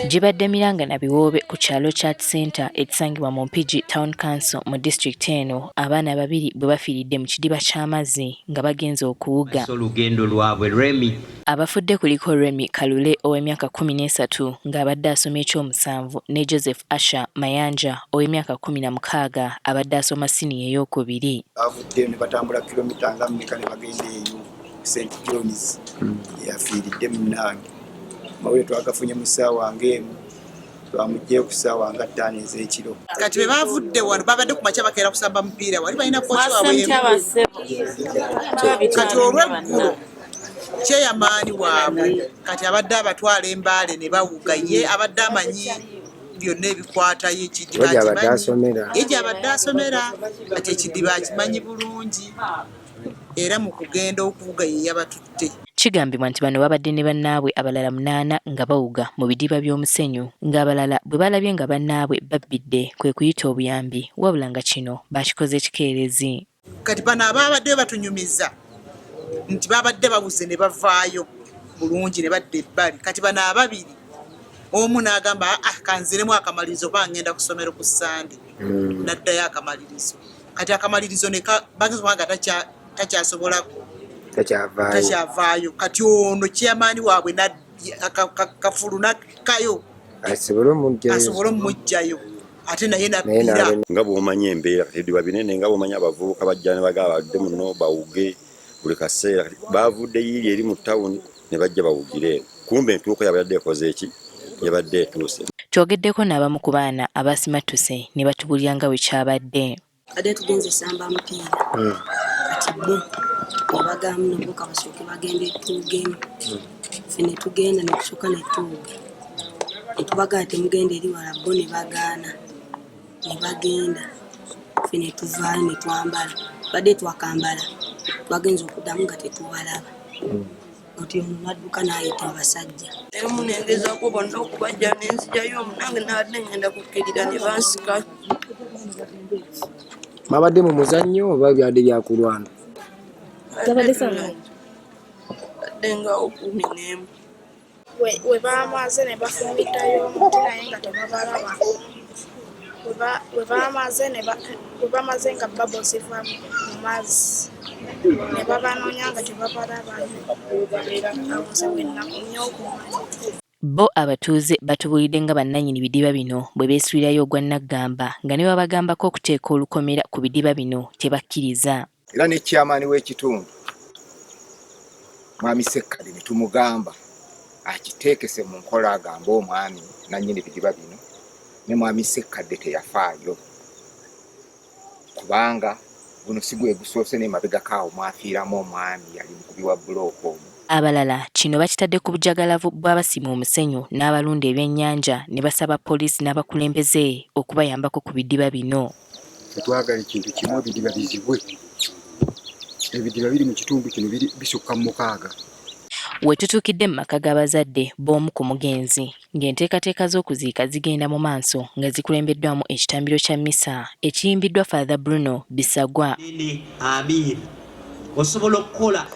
Gibadde miranga na biwoobe ku kyalo Chat Center ekisangibwa mu Mpigi Town Council mu disitulikiti eno abaana babiri bwe bafiiridde mu kidiba ky'amazzi nga bagenze okuwuga. Olugendo lwabwe Remy. Abafudde kuliko Remy Kalule ow'emyaka 13 ng'abadde asoma ekyomusanvu ne Joseph Asher Mayanja ow'emyaka 16 abadde asoma siniya eyookubiri. Bavuddeyo ne batambula kilomita nga mmeka ne bagenda eyo St Johns yafiiridde munnange. Amawulire twagafunye mu ssaawa ng'emu, twamuggyeyo ku ssaawa nga 5 ez'ekiro. Kati bwe bavudde wano babadde ku makya bakeera kusamba mupiira wali balina kooki waabwe. Kati olw'eggulo kyeyamaani waabwe kati abadde abatwala embaale ne bawuga, ye abadde amanyi byonna ebikwatayo ekidiba akimanyi, ye gy'abadde asomera kati ekidiba akimanyi bulungi era mu kugenda okuwuga ye yabatutte. Kigambibwa nti bano babadde ne bannaabwe abalala 8 nga bawuga mu bidiba by'omusenyu ng'abalala bwe balabye nga bannaabwe babbidde kwe kuyita obuyambi wabula nga kino bakikoze kikeerezi. Kati bano ababaddeyo batunyumiza nti babadde bawuze ne bavaayo bulungi ne badda ebbali. Kati bano ababiri omu n'agamba kanziremu akamalirizo kuba ngenda ku ssomero ku Ssande, n'addayo akamalirizo. Kati akamalirizo ne bagenza kubanga takyasobola takyavaayo. Kati ono chairman waabwe kafulu n'akkayo asobole omuggyayo ate naye n'abbira. Nga bw'omanyi embeera kati ebidiba binene, nga bw'omanyi abavubuka bajja ne bagamba badde muno bawuge buli kaseera. Kati bavudde yiiri eri mu tawuni ne bajja bawugire eno, kumbe entuuko yabadde ekoze eki yabadde etuuse. Twogeddeko n'abamu ku baana abasimattuse ne batubuulira nga bwe kyabadde. Badde tugenze samba mupiira kati bo ne bagamba nabo kabasooke bagende tuwugemu, ffe ne tugenda ne tusooka ne tuwuga ne tubagamba temugenda eri wala, bo ne bagaana ne bagenda, ffe ne tuvaayo ne twambala, badde twakambala twagenze okuddamu nga tetubalaba. Oti ono n'adduka n'ayita abasajja. Emu nengezaako bonna okubajja nenzigyayo omunange nabadde ngenda kukkirira ne bansika. Babadde mu muzannyo oba byadde byakulwana? Badde nga 11. We bamaze ne bafumitayo omuti naye nga tebabalaba. We bamaze nga bubble ziva mu mazzi ne babanoonya nga tebabalaba. Awo nze we nakomye okumanya. Bo abatuuze batubuulidde nga bannannyini bidiba bino bwe beesuulirayo ogwa nnaggamba nga ne babagambako okuteeka olukomera ku bidiba bino tebakkiriza. Era ne chairman w'ekitundu Mwami Ssekkadde ne tumugamba akiteekese mu nkola agambe omwami nannyini bidiba bino, ne Mwami Ssekkadde teyafaayo kubanga guno si gwe gusoose n'emabegako awo mwafiiramu omwami yali mukubi wa bbulooka omwo. Abalala kino bakitadde ku bujagalavu bw'abasima omusenyu n'abalunda ebyennyanja ne basaba poliisi n'abakulembeze okubayambako ku bidiba bino. Tetwagala ekintu kimu, ebidiba bizibwe. Ebidiba biri mu kitundu kino bisukka mu 6. We tutuukidde mu maka g'abazadde b'omu ku mugenzi ng'enteekateeka z'okuziika zigenda mu maaso nga zikulembeddwamu ekitambiro kya mmisa ekiyimbiddwa Father Bruno Bisagwa. Amiina. Osobola okukola.